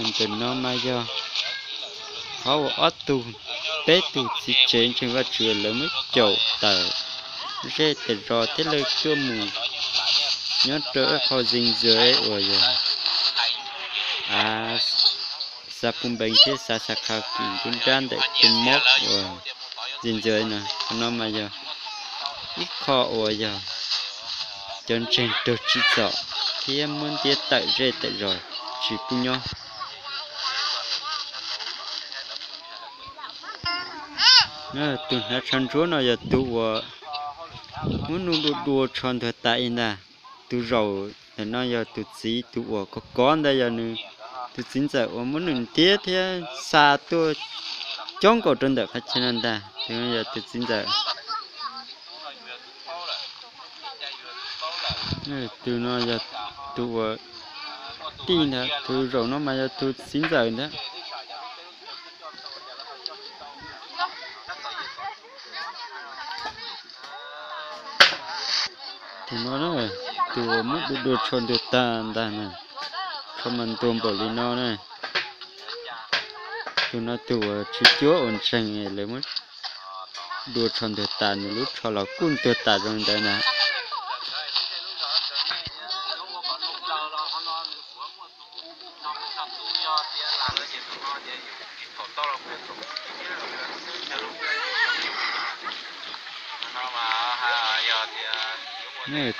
Ntawm no mas yog qhov uas ob tug, peb tug txiv tsev ntseeg Vajtswv lawv muab caum tawm zej tawm zos thiab lawv tuaj mus nyob rau ib qho zej ntxwv uas yog xav Phum Npees thiab xav Xav Khau Kis nruab nrab ntawm tus mob uas zej ntxwv no. Qhov no mas yog ib qho uas yog cov ntseeg raug tsim txom thiab muab ntiab tawm zej tawm zos tsis pub nyob. Tus hnav tsho ntsuab no yog tus uas muab nws dua dua tsho ntuag tas ib ntag. Tus zaum ntawm no yog tus txiv, tus uas kov kov ntawd yog nws tus txiv ntxawm uas muab nws ntiab thiab xa tuaj coob nkaus rau ntawm qhov chaw no ntag. Tus no yog tus txiv ntxawm. Tus no yog tus uas tij ntag, tus zaum no mas yog tus txiv ntxawm ntag. Tus no, tus uas muab dua dua tsho ntuag tag ntag na, tsho mas ntuag npaum li no na. Tus no tus uas tswv cuab uas ntseeg lawv muab dua tsho ntuag tas, nws lub tsho los kuj ntuag tas zoo ntawd na.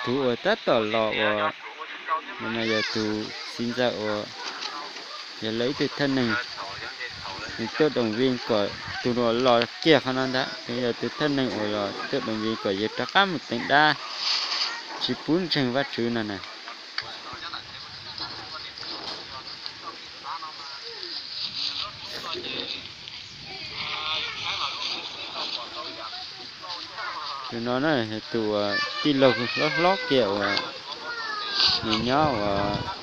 Tus uas tab tom los uas no mas yog tus txiv ntxawm uas yog lawv ib tug thawj neeg, nws tuaj doos vij kom tus uas los kiag qhov no ntag, tus yog tus thawj neeg uas los tuaj doos vij kom yawg rov qab mus teev dab, tsis pub ntseeg Vajtswv no na. Tus no na, tus uas tij laug hlob hlob kiag uas nws nyob uas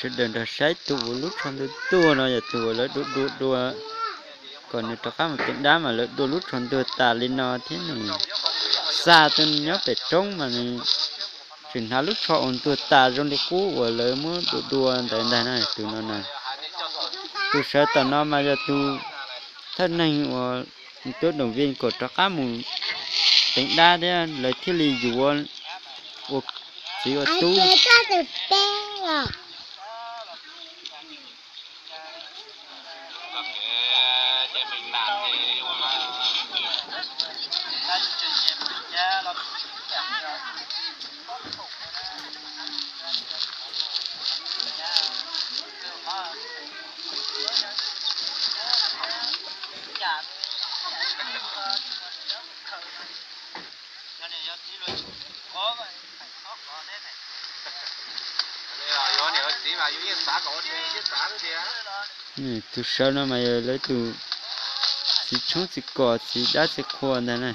Sawv daws nrog saib tus uas lub tsho ntuag tuag no yog tus uas lawv dua dua dua kom nws rov qab mus teev dab mas lawv dua lub tsho ntuag tas li no thiab nws xa tuaj nyob pem roob mas nws tseem hnav lub tsho uas ntuag tas zoo li qub uas lawv muab dua dua ntawd ntag na tus no na. Tus sawv tom no mas yog tus thawj neeg uas tuaj doos vij kom rov qab mus teev dab thiab lawv thiaj li yuav ua txiv ua tub. Tus sawv no mas yog lawv tus txiv tshoob txiv kos txiv dab txiv qhua ntag na.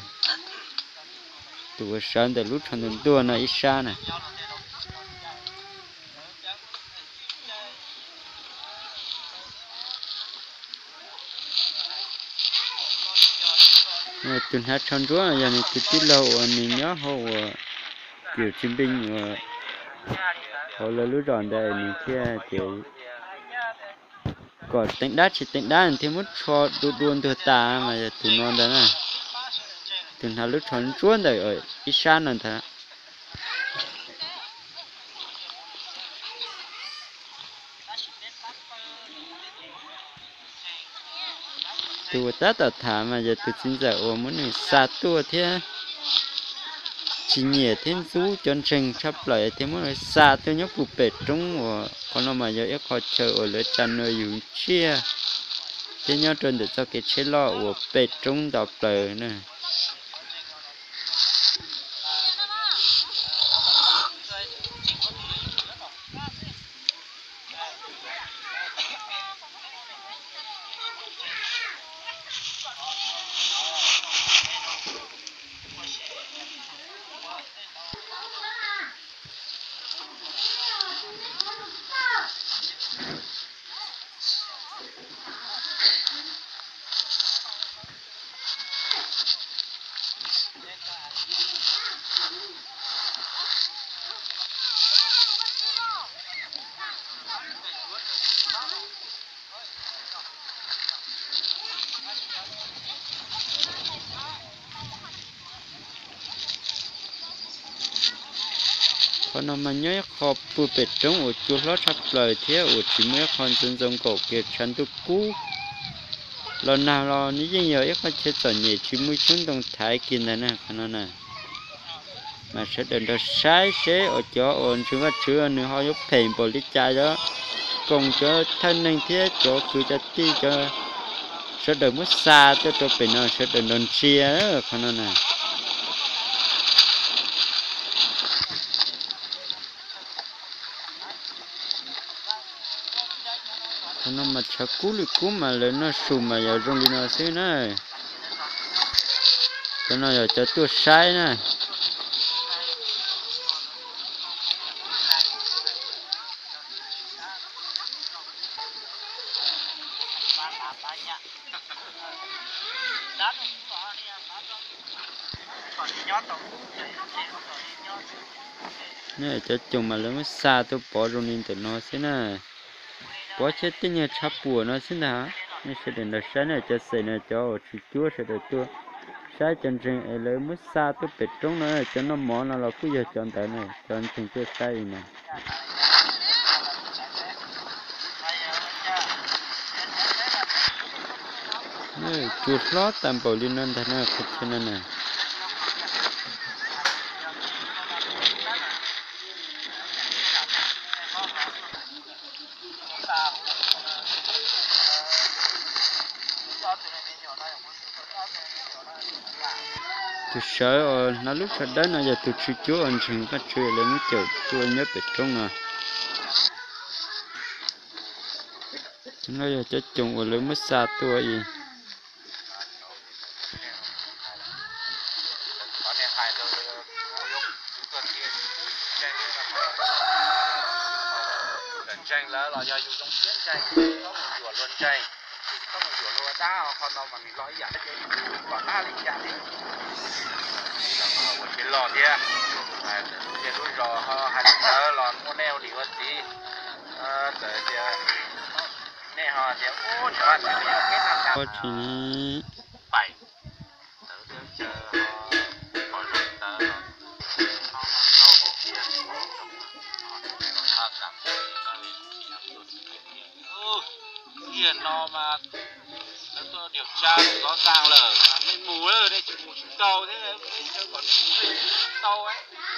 Tus uas sawv ntawm lub tsho ntuag tuag no ib sab na. Tus hnav tsho ntsuab yog nws tus tij laug uas nws nyob hauv uas cựu chiến binh uas hauv lawv lub zos ntawd nws thiaj ces kom teev dab tsis teev dab nws thiaj muab tsho dua dua ntuag tas mas yog tus no ntag na. Tus hnav lub tsho ntsuab ntawm ib sab no ntag. Tus uas tab tom tham mas yog tus txiv ntxawm uas muab nws xa tuaj thiab tsis nyiam thiab ntxub cov ntseeg tshaj plaws thiaj muab nws xa tuaj nyob puag pem roob uas qhov no mas yog ib qho chaw uas lawv tsa nws yus tsiaj thiab nyob rau ntawm txoj kev tsheb loj uas pem roob nto plaws na. Qhov no mas nyob ib qho puag pem roob uas cua hlob tshaj plaws thiab uas tsis muaj ib qho ntxoov ntxoo nkaus kiag tshav ntuj kub los nag los nws yeej yog ib qho chaw txom nyem tsis muaj xyoob ntoo thaiv kiag ntag na qhov no na. Mas sawv daws nrog saib seb uas cov uas ntseeg Vajtswv nws ho yuav phem npaum li cas, cov koom cov thawj neeg thiab cov kwv cov tij cov sawv daws muab xa tuaj rau pem no sawv daws nrog ntsia qhov no na. Qhov no mas tshav kub li kub mas lawv noj su mas yog zoo li no xwb na. Cov no yog cov tuaj saib na. Cov coos mas lawv muab xa tuaj pov zoo li ntawm no xwb na. Pov thiab tej nyuag tshav puam no xwb ntag. Nej sawv daws nrog saib na, cov xeem no cov uas tsis cuab sawv daws tuaj saib cov ntseeg es lawv muab xa tuaj pem roob no, cov noj mov no los kuj yog cov ntawd na, cov ntseeg tuaj saib li no. Cua hlob tag npaum li no ntag na, qhov chaw no na. Tus sawv uas hnav lub tsho dawb no yog tus tswv cuab uas ntseeg Vajtswv lawv muab cawm tuaj nyob pem roob no. Cov no yog cov coos uas lawv muab xa tuaj. Ntseeg lawv los yog yus zoo siab ntseeg, txhob mus yuam luag ntseeg, txhob mus yuam luag dab, qhov no mas nws los ib yam li kom dab li cas li. Ua tsis los thiab, ces lub zos ho hais li ntawd los muaj nej ua niam ua txiv, txawm tias nej ho tias ub, tsis ua tsis yog kev no cas. Pais ntawd thiab chaw ho pom zoo ntawd los no no tau tiag tiag, tiag no mas lawv tuaj điều tra rõ ràng lawm, nej mus lawm nej tsis mus tsis tau thiab, nej chaw kom nej mus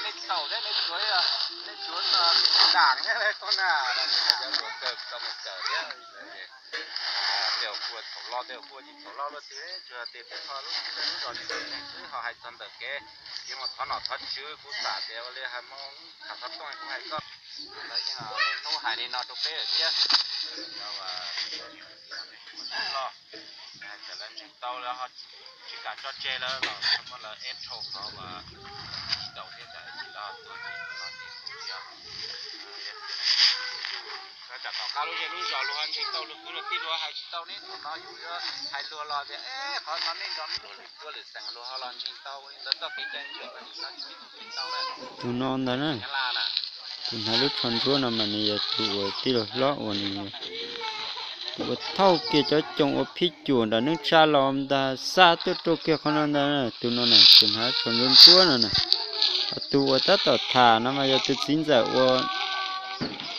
nej tsis tau, nej txhaum thiab nej tsuav, nej tsuav dam thiab koj na, cov luav kawg tau mus kawm thiab. Tej uas kuj txhaum loj, tej uas kuj tsis txhaum loj luaj twg, tsuas tias peb ho lub teb lub zos tsis tau ntseeg xwb ho hais txog ntawm kev yuav mus thov nom thov tswv, kuv xam tias ua li hais Hmoob tham thov tuaj kuv hais koj, lawv yeej niaj hnub hais li no rau peb lawm thiab. Loj Txawm lawv ntseeg tau lawv ho tsis kam tso tseg lawv los muab lawv eb rhau qhov uas tsis tau thiab, txawm lawv tsis tau tuaj ces tus no ces kuj tsis yog. Rau tom qab lub zej lub zos luag ho ntseeg tau, luag kwv luag tij luag hais tsis tau, neb thaum no yus yuav hais luag los tias qhov no nej nrog luag lwm tua lwm xeem luag ho los ntseeg tau li ntawd txoj kev cai ntseeg no. Tus no ntag na, tus hnav lub tsho ntsuab no mas nws yog tus uas tij laug hlob uas nws tus uas thauj kiag cov coos ua phij cuam nram neej tsa los ntag xa tuaj rau kiag qhov no ntag. Tus no na, tus hnav tsho ntsuab ntsuab no na, tus uas tab tom tham no mas yog tus txiv ntxawm uas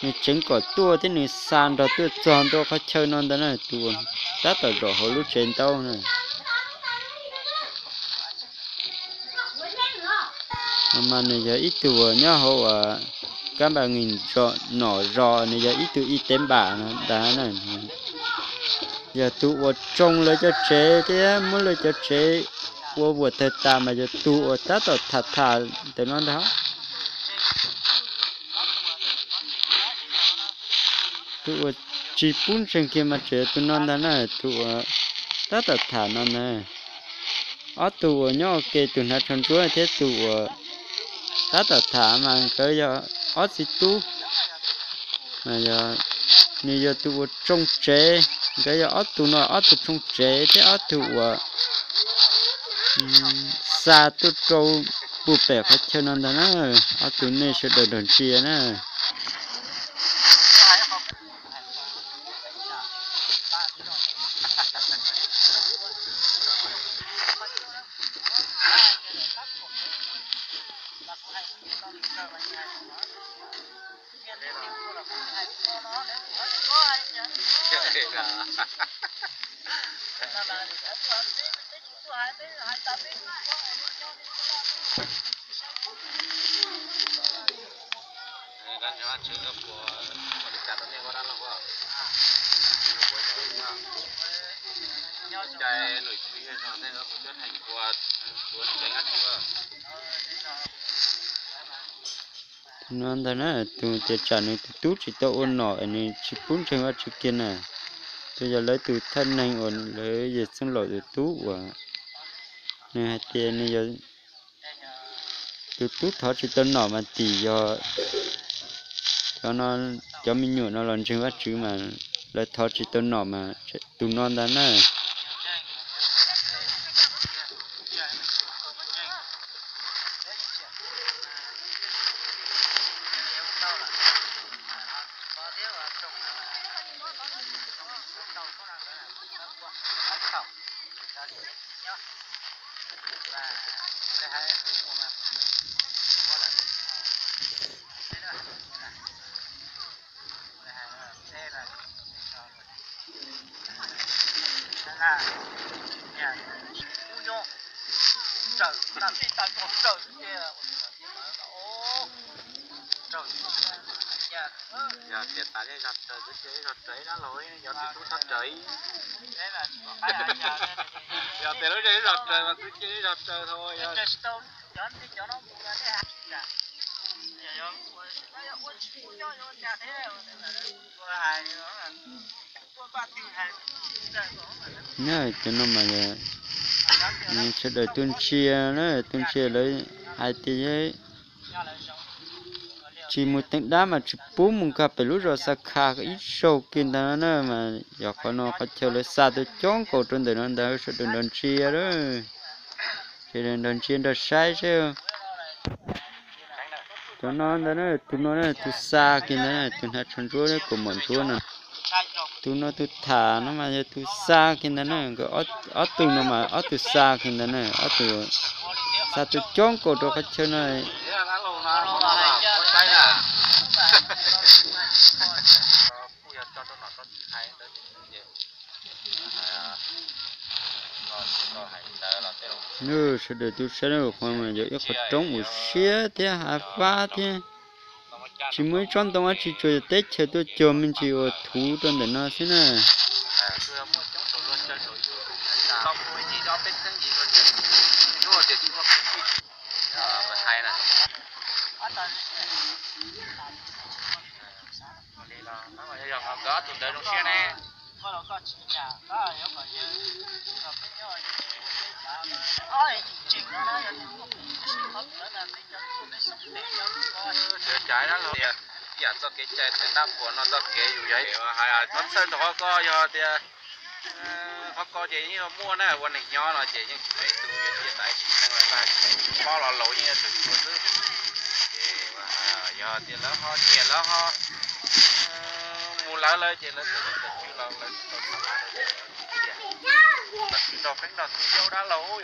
nws tseev kom tuaj thiab nws xa nrog tuaj txog ntua qhov chaw no ntag na, tus uas tab tom zaum hauv lub tsev ntaub na. No mas nws yog ib tug uas nyob hauv uas kab npaj nws nom zos, nws yog ib tug ib tev npam no ntag na. Yog tus uas tsoo lawv cov tsev thiab muab lawv cov tsev ua vuam tawg tas mas yog tus uas tab tom tham tham ntawm no ntag. Tus uas tsis pub ntseeg kiag mas tseem yog tus no ntag na, tus uas tab tom tham no ntag. Ob tug uas nyob ua ke, tus hnav tsho ntsuab thiab tus uas tab tom tham mas nkawd yog ob txiv tub. Nws yog tus uas tsoo tsev, nkawd yog ob tug no ob tug tsoo tsev thiab ob tug uas xa tuaj rau puag pem qhov chaw no ntag na. Ob tug nej sawv daws nrog ntsia na. No ntag na, tus tias tsam nws tus tub tsis tau ua nom es nws tsis pub ntseeg Vajtswv kiag na. Tus yog lawv tus thawj neeg uas lawv yawg Txooj Laum tus tub uas nws hais tias nws yog tus tub thov tsis tau nom mas tim yog cov no, cov me nyuam no los ntseeg Vajtswv mas lawv thov tsis tau nom mas tus no ntag na. Yog tias tas zej zog raws, twb cia zej zog raws ib dab laug, yog tus tub txhob raws ib. Yog tias lub zej zog raws mas twb cia zej zog raws tho. Nyob cov no mas sawv daws tuaj ntsia na, tuaj ntsia lawv hais tias tsis mus teev dab mas tsis pub mus nkag pem lub zos Xa Kha ib zaug kiag ntag na. Mas yog qhov no qhov chaw lawv xa tuaj coob nkaus rau ntawm no ntag, sawv daws nrog ntsia lawm. Sawv daws nrog ntsia nrog saib seb. Cov no ntag na, tus no na, tus xa kiag ntag na, tus hnav tsho ntsuab kaus mom ntsuab no. Tus no tus tham no mas yog tus xa kiag ntag na, nkawd ob tug no mas ob tug xa kiag ntag na, ob tug xa tuaj coob nkaus rau qhov chaw no. Sawv daws tuaj saib, qhov no yog ib qho roob uas siab thiab hav fab thiab. Tsis muaj ib tsob ntoo dab tsi, tsuas yog teb chaws tuaj cuag me ntsis uas thuv rau ntawm no xwb na. Cov cai dab laug tias, ib yam txoj kev cai txhais tab puas no txoj kev yus yog hais txhob txhawj rau qhov ko, yog tias qhov ko ces yeej muaj na, ua neeg nyob no ces yeej tsis muaj ib tug yuav cia tau ib sim neej los tag, tsis paub los laus yeej yuav tsum xyuas xwb. Ces yog tias lawv ho nyiam lawv ho mus lawv lawv ces lawv txawm txawm cw los lawv tsis tau tham, los tsis nrog qeeb nrog tus yau dab laug yog